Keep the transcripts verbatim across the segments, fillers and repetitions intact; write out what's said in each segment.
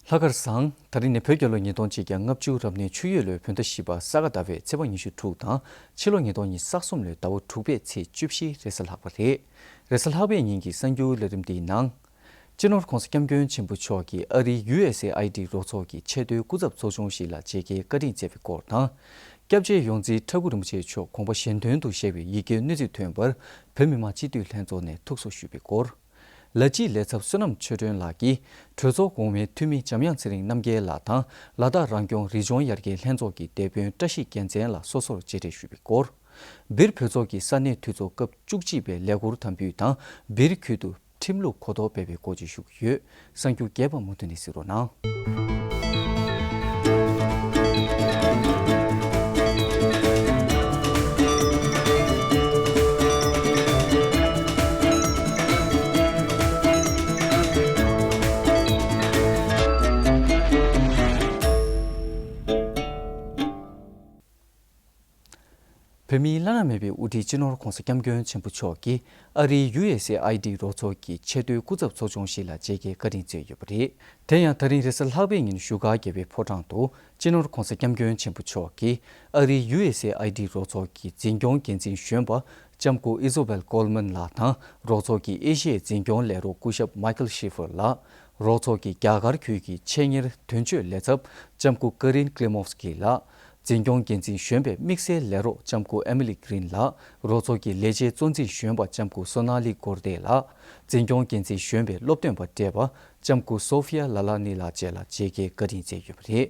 ལྷག་དཀར་བཟང་། ད་རིང་ནི་བོད་རྒྱལ་ལོ་ཉིས་སྟོང་གཅིག་བརྒྱ་ལྔ་བཅུ་རབ་གནས་ཆུ་ཡོས་ལོའི་བོད་ཟླ་བཞི་པ་ས་ག་ཟླ་བའི་ཚེས་པ་ཉི་ཤུ་དྲུག་དང་། ཕྱི་ལོ་ཉིས་སྟོང་ཉི་ཤུ་རྩ་གསུམ་ལོའི་ཟླ་བ་དྲུག་པའི་ཚེས་བཅུ་བཞི་རེས་གཟའ་ལྷག་པ་རེད། རེས་གཟའ་ལྷག་པའི་ཉིན་གྱི་གསར་འགྱུར་ལས་རིམ་འདིའི་ནང་། སྤྱི་ནོར་༧གོང་ས་༧སྐྱབས་མགོན་ཆེན་པོ་མཆོག་གིས་ཨ་རིའི་ཡུ་ཨེས་ཨེ་ཨའི་ཌི་རོགས་ཚོགས་ཀྱི་ཆེས་མཐོའི་སྐུ་ཚབ་ཚོགས་ཆུང་ཞིག་ལ་མཇལ་ཁའི་བཀའ་དྲིན་སྩལ་བའི་སྐོར་དང་། སྐྱབས་རྗེ་ཡོངས་འཛིན་ཁྲ་འགུ་རིན་པོ་ཆེ་མཆོག་དགོངས་པ་གཞན་དོན་དུ་གཤེགས་པའི་ཡི་གེའི་གནས་ཚུལ་ཐོན་པར་བོད་མི་མང་སྤྱི་འཐུས་ལྷན་ཚོགས་ནས་ཐུགས་གསོ་ཞུས་པའི་སྐོར། ལ་སྤྱི་ལས་ཚབ་བསོད་ནམས་ཆོས་སྒྲོན་ལགས་ཀྱིས་གྲོས་ཚོགས་གོང་མའི་འཐུས་མི་འཇམ་དབྱངས་ཚེ་རིང་རྣམ་རྒྱལ་ལགས་དང་ལ་དྭགས་རང་སྐྱོང་རི་ལྗོངས་ཡར་རྒྱས་ལྷན་ཚོགས་ཀྱི་སྡེ་དཔོན་བཀྲ་ཤིས་རྒྱལ་མཚན་ལ་སོ་སོར་མཇལ་འཕྲད་ཞུས་པའི་སྐོར། སྦིར་བོད་ཚོགས་ཀྱི་ས་གནས་འཐུས་ཚོགས་སྐབས་བཅུ་གཅིག་པའི་ལས་འཁུར་དམ་འབུལ་དང་སྦིར་ཁུལ་དུ་ཁྲིམས་ལུགས་གོ་རྟོགས་སྤེལ་བའི་སྐོར་བཅས་ཞུ་གི་ཡོད། གསར་འགྱུར་རྒྱས་པ་མུ་མཐུད་ནས་གཟིགས་རོགས་གནང་། བོད་མིའི་བླ་ན་མེད་པའི་དབུ་ཁྲིད་སྤྱི་ནོར་༧གོང་ས་༧སྐྱབས་མགོན་ཆེན་པོ་མཆོག་གིས་ཨ་རིའི་ཡུ་ཨེས་ཨེ་ཨའི་ཌི་རོགས་ཚོགས་ཀྱི་ཆེས་མཐོའི་སྐུ་ཚབ་ཚོགས་ཆུང་ཞིག་ལ་མཇལ་ཁའི་བཀའ་དྲིན་སྩལ་ཡོད་པ་རེད། དེ་ཡང་ད་རིང་རེས་གཟའ་ལྷག་པའི་ཉིན་བཞུགས་སྒར་རྒྱལ་བའི་ཕོ་བྲང་དུ་སྤྱི་ནོར་༧གོང་ས་༧སྐྱབས་མགོན་ཆེན་པོ་མཆོག་གིས་ཨ་རིའི་ཡུ་ཨེས་ཨེ་ཨའི་ཌི་རོགས་ཚོགས་ཀྱི་འཛིན་སྐྱོང་འགན་འཛིན་གཞོན་པ་ལྕམ་སྐུ་ཨི་ཟོ་བེལ་ཀོལ་མན་ལགས་དང་རོགས་ཚོགས་ཀྱི་ཨེ་ཤི་ཡའི་འཛིན་སྐྱོང་ལས་རོགས་སྐུ་ཞབས་མའི་ཁལ་ཤི་ཧྥར་ལགས། རོགས་ཚོགས་ཀྱི་རྒྱ་གར་ཁུལ་གྱི་ཆེད་གཉེར་དོན་གཅོད་ལས་ཚབ་ལྕམ་སྐུ་ཀ་རིན་ཀླེ་མོབ་སི་ཀི་ལགས། འཛིན་སྐྱོང་འགན་འཛིན་གཞོན་པའི་དམིགས་བསལ་ལས་རོགས་ལྕམ་སྐུ་ཨེ་མི་ལི་གྷི་རིན་ལགས། རོགས་ཚོགས་ཀྱི་ལས་བྱེད་གཙོ་འཛིན་གཞོན་པ་ལྕམ་སྐུ་སོ་ན་ལི་ཀོར་ཏེ་ལགས། འཛིན་སྐྱོང་འགན་འཛིན་གཞོན་པའི་སློབ་སྟོན་པ་བགྲེས་པ་ལྕམ་སྐུ་སོ་ཧྥི་ཡ་ལ་ལ་ནི་ལགས་བཅས་ལ་མཇལ་ཁའི་བཀའ་དྲིན་སྩལ་ཡོད་པ་རེད།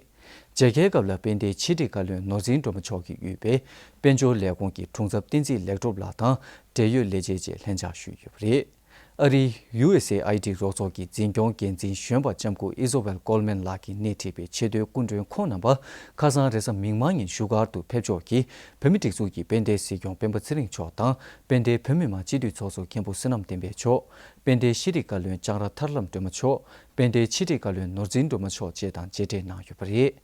མཇལ་ཁའི་སྐབས་ལ་དཔལ་ལྡན་ཕྱི་དྲིལ་བཀའ་བློན་ནོར་འཛིན་སྒྲོལ་མ་མཆོག་གིས་དབུས་པའི་དཔལ་འབྱོར་ལས་ཁུངས་ཀྱི་དྲུང་ཚབ་བསྟན་འཛིན་ལེགས་གྲུབ་ལགས་དང་འབྲེལ་ཡོད་ལས་བྱེད་བཅས་ལྷན་བཅར་ཞུས་ཡོད་པ་རེད། ཨ་རིའི་ཡུ་ཨེས་ཨེ་ཨའི་ཌི་རོགས་ཚོགས་ཀྱི་འཛིན་སྐྱོང་འགན་འཛིན་གཞོན་པ་ལྕམ་སྐུ་ཨི་ཟོ་བེལ་ཀོལ་མན་ལགས་ཀྱིས་སྣེ་ཁྲིད་པའི་ཆེས་མཐོའི་སྐུ་མགྲོན་ཁོང་རྣམ་པ་ཁ་སང་རེས་གཟའ་མིག་དམར་ཉིན་བཞུགས་སྒར་དུ་ཕེབས་འབྱོར་གྱིས་བོད་མིའི་སྒྲིག་འཛུགས་ཀྱི་དཔལ་ལྡན་སྲིད་སྐྱོང་སྤེན་པ་ཚེ་རིང་མཆོག་དང་དཔལ་ལྡན་བོད་མི་མང་སྤྱི་འཐུས་ཚོགས་གཙོ་མཁན་པོ་བསོད་ནམས་བསྟན་འཕེལ་མཆོག་དཔལ་ལྡན་ཕྱི་དྲིལ་བཀའ་བློན་ལྕང་ར་ཐར་ལམ་སྒྲོལ་མ་མཆོག་དཔལ་ལྡན་ཕྱི་དྲིལ་བཀའ་བློན་ནོར་འཛིན་སྒྲོལ་མ་མཆོག་བཅས་དང་མཇལ་འཕྲད་གནང་ཡོད་པ་རེད།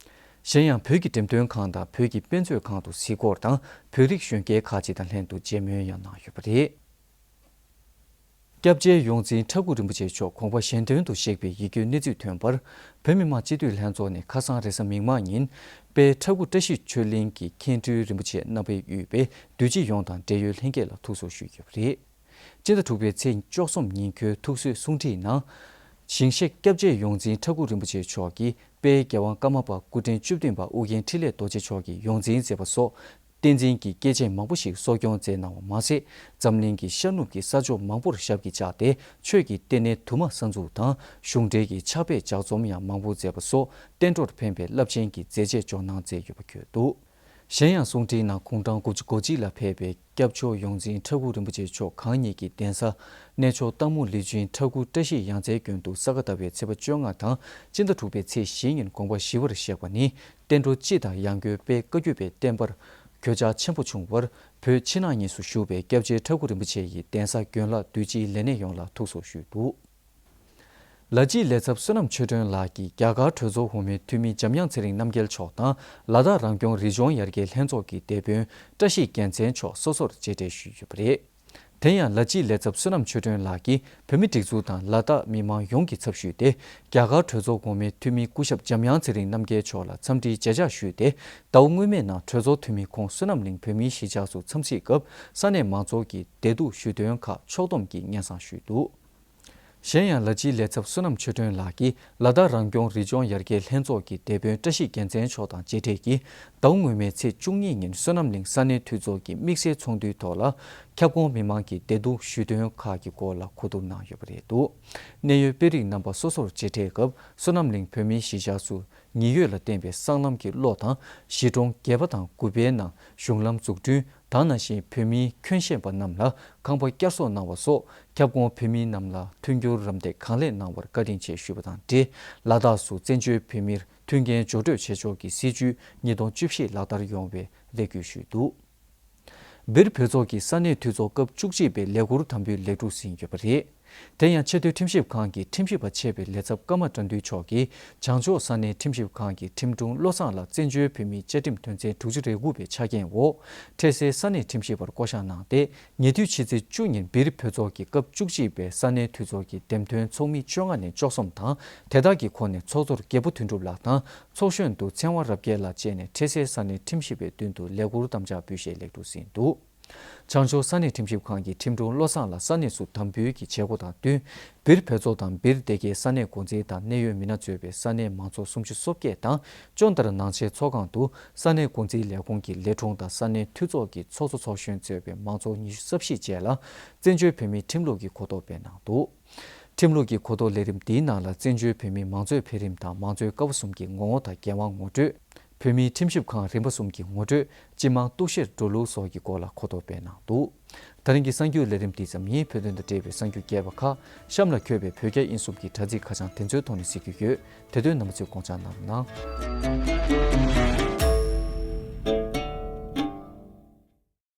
གཞན་ཡང་བོད་ཀྱི་འགྲེམས་སྟོན་ཁང་དང་བོད་ཀྱི་དཔེ་མཛོད་ཁང་དུ་གཟིགས་སྐོར་དང་བོད་རིགས་གཞོན་སྐྱེས་ཁག་ཅིག་དང་ལྷན་དུ་མཇལ་མོལ་ཡང་གནང་ཡོད་པ་རེད། སྐྱབས་རྗེ་ཡོངས་འཛིན་ཁྲ་འགུ་རིན་པོ་ཆེ་མཆོག་དགོངས་པ་གཞན་དོན་དུ་གཤེགས་པའི་ཡི་གེའི་གནས་ཚུལ་ཐོན་པར་བོད་མི་མང་སྤྱི་འཐུས་ལྷན་ཚོགས་ནས་ཁ་སང་རེས་གཟའ་མིག་དམར་ཉིན་དཔལ་ཁྲ་འགུ་བཀྲ་ཤིས་ཆོས་གླིང་གི་མཁན་སྤྲུལ་རིན་པོ་ཆེ་རྣམ་པས་དབུས་པའི་འདུས་སྤྱི་ཡོངས་དང་འབྲེལ་ཡོད་ལྷན་རྒྱས་ལ་ཐུགས་གསོ་ཞུས་ཡོད་པ་རེད། སྤྱི་ཟླ་དྲུག་པའི་ཚེས་བཅུ་གསུམ་ཉིན་ཁོའི་ཐུགས་གསོའི་གསུང་འཕྲིན་ནང་། ཞིང་གཤེགས་སྐྱབས་རྗེ་ཡོངས་འཛིན་ཁྲ་འགུ་རིན་པོ་ཆེ་མཆོག་གིས་དཔལ་རྒྱལ་དབང་ཀརྨ་པ་སྐུ་ཕྲེང་བཅུ་བདུན་པ་ཨོ་རྒྱན་འཕྲིན་ལས་རྡོ་རྗེ་མཆོག་གིས་ཡོངས་འཛིན་མཛད་པ་སོགས་བསྟན་འཛིན་གྱི་སྐྱེས་ཆེན་མང་པོ་ཞིག་གསོ་སྐྱོང་མཛད་གནང་བ་མ་ཟད། འཛམ་གླིང་གི་ཤར་ནུབ་ཀྱི་ས་ཕྱོགས་མང་པོར་ཞབས་ཀྱིས་བཅགས་ཏེ་ཆོས་ཀྱི་ལྟེ་གནས་དུ་མ་གསར་འཛུགས་དང་གཞུང་འབྲེལ་གྱི་ཕྱག་དཔེ་ལྗགས་རྩོམ་ཡང་མང་པོ་མཛད་པ་སོགས་བསྟན་འགྲོར་ཕན་པའི་རླབས་ཆེན་གྱི་མཛད་རྗེས་འཇོག་གནང་མཛད་ཡོད་པ་བཀོད་འདུག་གཞན་ཡང་གསུང་འཕྲིན་ནང་དགུང་གྲངས་དགུ་བཅུ་གོ་གཅིག་ལ་ཕེབས་པའི་སྐྱབས་མཆོག་ཡོངས་འཛིན་ཁྲ་འགུ་རིན་པོ་ཆེ་མཆོག་གང་ཉིད་ཀྱི་གདན་ས་གནས་མཆོག་སྟག་མོ་ལི་ཆུའི་ཁྲ་འགུ་བཀྲ་ཤིས་ཡང་རྩེའི་དགོན་དུ་ས་ག་ཟླ་བའི་ཚེས་པ་བཅོ་ལྔ་དང་སྤྱི་ཟླ་དྲུག་པའི་ཚེས་བཞི་ཉིན་དགོངས་པ་ཞི་བར་གཤེགས་པ་ནི་བསྟན་འགྲོ་སྤྱི་དང་ཡང་སྒོས་དཔལ་བཀའ་བརྒྱུད་པའི་བསྟན་པར་གོད་ཆག་ཆེན་པོ་བྱུང་བར་བོད་ཕྱི་ནང་གཉིས་སུ་བཞུགས་པའི་སྐྱབས་རྗེ་ཁྲ་འགུ་རིན་པོ་ཆེ་ཡི་གདན་ས་དགོན་ལག་འདུས་སྤྱིའི་ལས་སྣེ་ཡོངས་ལ་ཐུགས་གསོ་ཞུས་འདུག་ལ་སྤྱིའི་ལས་ཚབ་བསོད་ནམས་ཆོས་སྒྲོན་ལགས་ཀྱིས་རྒྱ་གར་གྲོས་ཚོགས་འོག་མའི་འཐུས་མི་འཇམ་དབྱངས་ཚེ་རིང་རྣམ་རྒྱལ་མཆོག་དང་ལ་དྭགས་རང་སྐྱོང་རི་ལྗོངས་ཡར་རྒྱས་ལྷན་ཚོགས་ཀྱི་སྡེ་དཔོན་བཀྲ་ཤིས་རྒྱལ་མཚན་མཆོག་སོ་སོར་མཇལ་འཕྲད་ཞུས་ཡོད་པ་རེད། དེ་ཡང་ལ་སྤྱིའི་ལས་ཚབ་བསོད་ནམས་ཆོས་སྒྲོན་ལགས་ཀྱིས་བོད་མིའི་སྒྲིག་འཛུགས་དང་ལ་དྭགས་མི་མང་ཡོངས་ཀྱི་ཚབ་ཞུས་ཏེ་རྒྱ་གར་གྲོས་ཚོགས་འོག་མའི་འཐུས་མི་སྐུ་ཞབས་འཇམ་དབྱངས་ཚེ་རིང་རྣམ་རྒྱལ་མཆོག་ལ་འཚམས་འདྲིའི་མཇལ་བཅར་ཞུས་ཏེ་ཟླ་བ་སྔོན་མའི་ནང་གྲོས་ཚོགས་འཐུས་མི་ཁོང་བསོད་ནམས་གླིང་བོད་མིའི་གཞིས་ཆགས་སུ་འཚམས་གཟིགས་སྐབས་ས་གནས་མང་ཚོགས་ཀྱི་བདེ་སྡུག་ཞུ་དོན་ཁག་ཕྱོགས་བསྡོམས་ཀྱིས་སྙན་སེང་ཞུས་འདུག་གཞན་ཡང་ལ་སྤྱིའི་ལས་ཚབ་བསོད་ནམས་ཆོས་སྒྲོན་ལགས་ཀྱིས་ལ་དྭགས་རང་སྐྱོང་རི་ལྗོངས་ཡར་རྒྱས་ལྷན་ཚོགས་ཀྱི་སྡེ་དཔོན་བཀྲ་ཤིས་རྒྱལ་མཚན་མཆོག་དང་མཇལ་འཕྲད་ཀྱིས་ཟླ་བ་སྔོན་མའི་ཚེས་བཅུ་གཉིས་ཉིན་བསོད་ནམས་གླིང་ས་གནས་འཐུས་ཚོགས་ཀྱི་དམིགས་བསལ་ཚོགས་འདུའི་ཐོག་ལ་ཁྱབ་ཁོངས་མི་མང་གི་བདེ་སྡུག་ཞུ་དོན་ཁག་གི་སྐོར་ལ་གོ་བསྡུར་གནང་ཡོད་པ་རེད་འདུག་གནད་ཡོད་དཔོན་རིགས་རྣམ་པ་སོ་སོར་མཇལ་འཕྲད་སྐབས་བསོད་ནམས་གླིང་བོད་མིའི་གཞིས་ཆགས་སུ། ཉི་འོད་ལ་བརྟེན་པའི་སྲང་ལམ་གྱི་གློག་དང་གཞིས་གྲོང་བརྒྱད་པ་དང་དགུ་པའི་ནང་གཞུང་ལམ་འཛུགས་སྐྲུན་དང་ནང་བཞིན་བོད་མིའི་ཁྱོན་བཤད་པ་རྣམས་ལ་ཁང་པ་བསྐྱར་གསོ་གནང་བ་སོགས་ཁྱབ་ཁོངས་བོད་མི་རྣམས་ལ་མཐུན་འགྱུར་རམ་འདེགས་གང་ལེགས་གནང་བར་བཀའ་དྲིན་ཆེ་ཞུས་པ་དང་འབྲེལ། ལ་དྭགས་སུ་བཙན་བྱོལ་བོད་མིར་མཐུན་རྐྱེན་སྦྱོར་སྤྲོད་བྱེད་ཕྱོགས་ཀྱི་སྲིད་བྱུས་ཉིས་སྟོང་བཅུ་བཞི་ལག་བསྟར་ཡོང་བའི་རེ་སྐུལ་ཞུས་འདུག་སྦིར་བོད་ཚོགས་ཀྱི་ས་གནས་འཐུས་ཚོགས་སྐབས་བཅུ་གཅིག་པའི་ལས་འཁུར་དམ་འབུལ་ལེགས་གྲུབ་ཟིན་ཡོད་པ་རེད། དེ་ཡང་ཆེས་མཐོའི་ཁྲིམས་ཞིབ་ཁང་གི་ཁྲིམས་ཞིབ་པ་ཆེ་བའི་ལས་ཚབ་ཀརྨ་དགྲ་འདུལ་མཆོག་གིས་བྱང་ཕྱོགས་ས་གནས་ཁྲིམས་ཞིབ་ཁང་གི་ཁྲིམས་དྲུང་བློ་བཟང་ལགས་བཙན་བྱོལ་བོད་མིའི་བཅའ་ཁྲིམས་དོན་ཚན་དྲུག་ཅུ་རེ་དགུ་པའི་ཆ་རྐྱེན་འོག་འཕྲལ་སེལ་ས་གནས་ཁྲིམས་ཞིབ་པར་བསྐོ་གཞག་གནང་སྟེ། ཉེ་དུས་ཕྱི་ཚེས་བཅུ་ཉིན་སྦིར་བོད་ཚོགས་ཀྱི་སྐབས་བཅུ་གཅིག་པའི་ས་གནས་འཐུས་ཚོགས་ཀྱི་འདེམས་ཐོན་ཚོགས་མི་བཅོ་ལྔ་ནས་བཅུ་གསུམ་དང་། དེ་དག་གི་ཁོངས་ནས་ཚོགས་གཙོར་རྒྱལ་པོ་དོན་གྲུབ་ལགས་དང་། ཚོགས་གཞོན་དུ་ཚེ་དབང་རབ་རྒྱས་ལགས་བཅས་ནས་འཕྲལ་སེལ་ས་གནས་ཁྲིམས་ཞིབ་པའི་མདུན་དུ་ལས་འཁུར་དམ་བཅའ་འབུལ་བཞེས་ལེགས་གྲུབ་ཟིན་འདུག། བྱང་ཕྱོགས་ས་གནས་ཁྲིམས་ཞིབ་ཁང་གི་ཁྲིམས་དྲུང་བློ་བཟང་ལགས་ས་གནས་སུ་དམ་འབུལ་གྱི་བྱེད་སྒོ་དང་བསྟུན། སྦིར་བོད་ཚོགས་དང་སྦིར་སྡེ་དགེའི་ས་གནས་འགོ་འཛིན་དང་གནད་ཡོད་མི་སྣ་གཙོས་པའི་ས་གནས་མང་ཚོགས་སུམ་ཅུ་སོ་བརྒྱད་དང་། ཅོན་ཏར་ནང་ཆེན་ཚོགས་ཁང་དུ་ས་གནས་འགོ་འཛིན་ལས་ཁུངས་ཀྱི་ལས་དྲུང་དང་ས་གནས་འཐུས་ཚོགས་ཀྱི་ཚོགས་གཙོ་ཚོགས་གཞོན་གཙོས་པའི་མང་ཚོགས་ཉི་ཤུ་རྩ་བཞི་བཅས་ལ་བཙན་བྱོལ་བོད་མིའི་ཁྲིམས་ལུགས་ཀྱི་གོ་རྟོགས་སྤེལ་གནང་འདུག། ཁྲིམས་ལུགས་ཀྱི་གོ་རྟོགས་ལས་རིམ་འདིའི་ནང་ལ་བཙན་བྱོལ་བོད་མིའི་མང་གཙོའི་འཕེལ་རིམ་དང་མང་གཙོའི་ཀ་བ་གསུམ་གྱི་ངོ་བོ་དང་འགན་དབང་ངོ་སྤྲོད། བོད་མིའི་ཁྲིམས་ཞིབ་ཁང་རིམ་པ་གསུམ་གྱི་ངོ་སྤྲོད། སྤྱི་དམངས་གཏུག་བཤེར་འགྲོ་ལུགས་སོགས་ཀྱི་སྐོར་ལ་གོ་རྟོགས་སྤེལ་གནང་འདུག། ད་རིང་གི་གསར་འགྱུར་ལས་རིམ་འདི་ཙམ་ཡིན། བོད་དོན་དང་འབྲེལ་བའི་གསར་འགྱུར་རྒྱས་པ་ཁག་གཤམ་ལ་འཁོད་པའི་བོད་རྒྱ་དབྱིན་གསུམ་གྱི་དྲ་ཚིགས་ཁ་བྱང་དེ་ཚོའི་ཐོག་ནས་གཟིགས་རྒྱུ་ཡོད། དེ་དོན་རྣམ་པ་ཚོས་དགོངས་འཇགས་གནང་རོགས་གནང་།